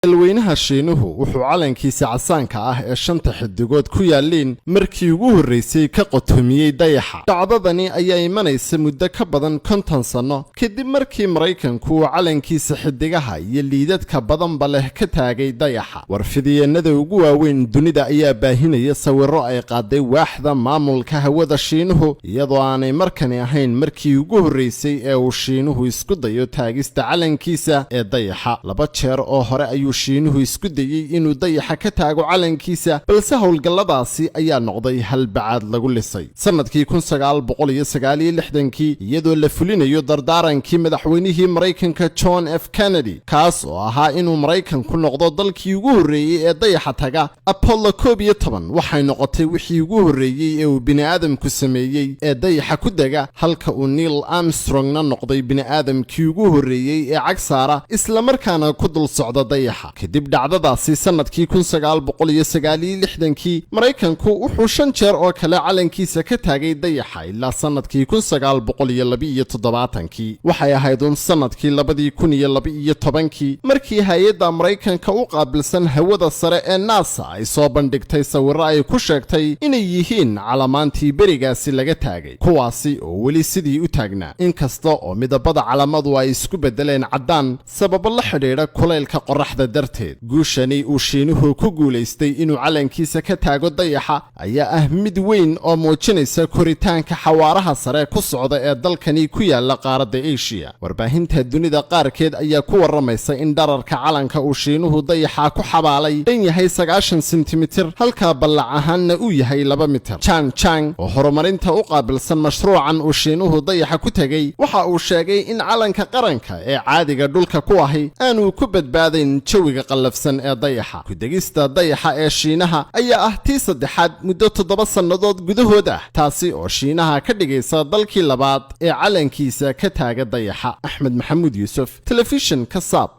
Dalweynaha Shiinuhu wuxuu calankiisa casaanka ah ee shanta xidigood ku yaalliin markii ugu horraysay ka qotomiyey dayaxa. Dhacdadani ayaa imanaysa muddo ka badan 50 sanno kadib markii Maraykanku uu calankiisa xidigaha iyo liidadka badanba leh ka taagay dayaxa. Warfidyeenada ugu waaweyn dunida ayaa baahinaya sawirro ay qaaday waaxda maamulka hawada Shiinuhu, iyadoo aanay markani ahayn markii ugu horraysay ee uu Shiinuhu isku dayo taagista calankiisa ee dayaxa. Laba jeer oo hore ayuu Shiinuhu isku dayey inuu dayaxa ka taago calankiisa, balse howlgalladaasi ayaa noqday halbacaad lagu lisay. Sannadkii 1969-kii, iyadoo la fulinayo dardaarankii madaxweynihii Maraykanka John F Kennedy, kaas oo ahaa inuu Maraykanku noqdo dalkii ugu horreeyey ee dayaxa taga, Apollo 11 waxay noqotay wixii ugu horreeyey ee uu bini'aadamku sameeyey ee dayaxa ku dega, halka uu Neil Armstrongna noqday bini'aadamkii ugu horreeyey ee cag saara islamarkaana ku dul socda dayaxa. Kadib dhacdadaasi, sannadkii 1969-kii, Maraykanku wuxuu shan jeer oo kale calankiisa ka taagay dayaxa ilaa sannadkii 1972-kii. Waxay ahayd un sannadkii 2012-kii markii hay-adda Maraykanka u qaabilsan hawada sare ee NASA ay soo bandhigtay sawirro ay ku sheegtay inay yihiin calamaantii berigaasi laga taagay, kuwaasi oo weli sidii u taagnaa, inkasta oo midabada calamadu ay isku beddeleen caddaan sababo la xidhiidha kulaylka qorraxda darteed. Guushani uu Shiinuhu ku guulaystay inuu calankiisa ka taago dayaxa ayaa ah mid weyn oo muujinaysa koritaanka xawaaraha sare ku socda ee dalkani ku yaala qaaradda Eshiya. Warbaahinta dunida qaarkeed ayaa ku warramaysa in dhererka calanka uu Shiinuhu dayaxa ku xabaalay dhan yahay 90 sentimitir, halka ballac ahaanna uu yahay 2 mitir. Jan Chang, oo horumarinta u qaabilsan mashruucan uu Shiinuhu dayaxa ku tegey, waxa uu sheegay in calanka qaranka ee caadiga dhulka ku ahi aanu ku badbaadayn jawiga qallafsan ee dayaxa. Ku-degista dayaxa ee Shiinaha ayaa ah tii saddexaad muddo 7 sannadood gudahood ah, taasi oo Shiinaha ka dhigaysa dalkii labaad ee calankiisa ka taaga dayaxa. Axmed Maxamuud Yuusuf, telefishinka Saab.